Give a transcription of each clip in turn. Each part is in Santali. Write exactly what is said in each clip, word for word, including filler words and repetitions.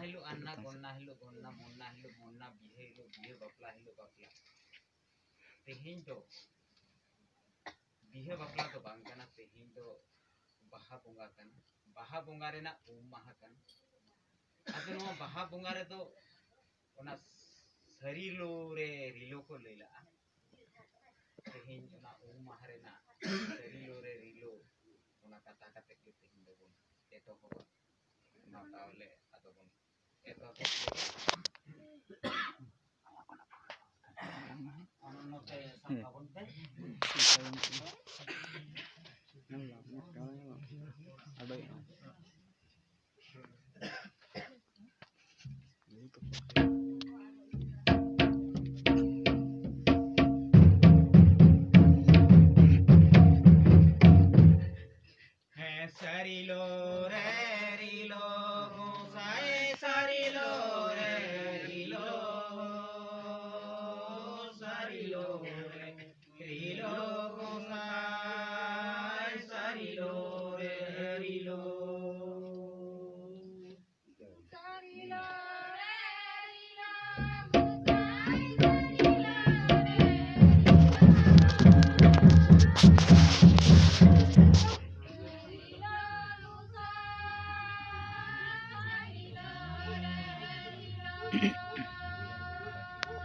ᱦᱤᱞᱳᱜ ᱟᱱᱱᱟ, ᱜᱚᱱᱱᱟ ᱦᱤᱞᱳᱜ ᱜᱚᱱᱱᱟ, ᱢᱚᱱᱱᱟ ᱦᱤᱞᱳᱜ ᱢᱚᱱᱱᱟ, ᱵᱤᱦᱟᱹ ᱦᱤᱞᱳᱜ ᱵᱤᱦᱟᱹ, ᱵᱟᱯᱞᱟ ᱦᱤᱞᱳᱜ ᱵᱟᱯᱞᱟ᱾ ᱛᱮᱦᱮᱧ ᱫᱚ ᱵᱤᱦᱟᱹ ᱵᱟᱯᱞᱟ ᱫᱚ ᱵᱟᱝ ᱠᱟᱱᱟ, ᱛᱮᱦᱮᱧ ᱫᱚ ᱵᱟᱦᱟ ᱵᱚᱸᱜᱟ ᱠᱟᱱᱟ᱾ ᱵᱟᱦᱟ ᱵᱚᱸᱜᱟ ᱨᱮᱱᱟᱜ ᱩᱢ ᱢᱟᱦᱟ ᱠᱟᱱᱟ᱾ ᱟᱫᱚ ᱱᱚᱣᱟ ᱵᱟᱦᱟ ᱵᱚᱸᱜᱟ ᱨᱮᱫᱚ ᱚᱱᱟ ᱥᱟᱹᱨᱤᱞᱳ ᱨᱮ ᱨᱤᱞᱳ ᱠᱚ ᱞᱟᱹᱭ ᱞᱟᱜᱼᱟ᱾ ᱛᱮᱦᱮᱧ ᱚᱱᱟ ᱩᱢ ᱢᱟᱦᱟ ᱨᱮᱱᱟᱜ ᱥᱟᱹᱨᱤᱞᱳ ᱨᱮ ᱨᱤᱞᱳ, ᱚᱱᱟ ᱠᱟᱛᱷᱟ ᱠᱟᱛᱮ ᱜᱮ ᱛᱮᱦᱮᱧ ᱫᱚᱵᱚᱱ ᱮᱛᱚᱦᱚᱵᱟ᱾ ᱢᱟ ᱛᱟᱦᱚᱞᱮ ᱟᱫᱚ ᱵᱚᱱ ᱮᱛᱚᱦᱚᱵ ᱞᱮᱜᱮ᱾ ᱚᱱᱟ ᱱᱚᱛᱮ ᱥᱟᱵ ᱛᱟᱵᱚᱱ ᱯᱮ᱾ ᱦᱮᱸ, ᱥᱟᱹᱨᱤᱞᱳ ᱨᱮ ᱨᱤᱞᱳ ᱜᱚᱸᱥᱟᱭ, ᱥᱟᱹᱨᱤᱞᱳ ᱨᱮ ᱨᱤᱞᱳ, ᱥᱟᱹᱨᱤᱞᱳ ᱨᱮ ᱨᱤᱞᱳ ᱜᱚᱸᱥᱟᱭ, ᱥᱟᱹᱨᱤᱞᱳ ᱨᱮ ᱨᱤᱞᱳ᱾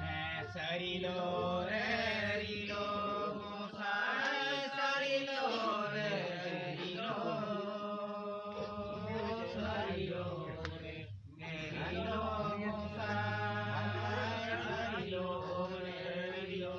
ᱦᱮᱸ, ᱥᱟᱹᱨᱤᱞᱳ ᱨᱮ ᱨᱤᱞᱳ ᱜᱚᱸᱥᱟᱭ, ᱥᱟᱹᱨᱤᱞᱳ ᱨᱮ ᱨᱤᱞᱳ, ᱥᱟᱹᱨᱤᱞᱳ ᱨᱮ ᱨᱤᱞᱳ ᱜᱚᱸᱥᱟᱭ, ᱥᱟᱹᱨᱤᱞᱳ ᱨᱮ ᱨᱤᱞᱳ᱾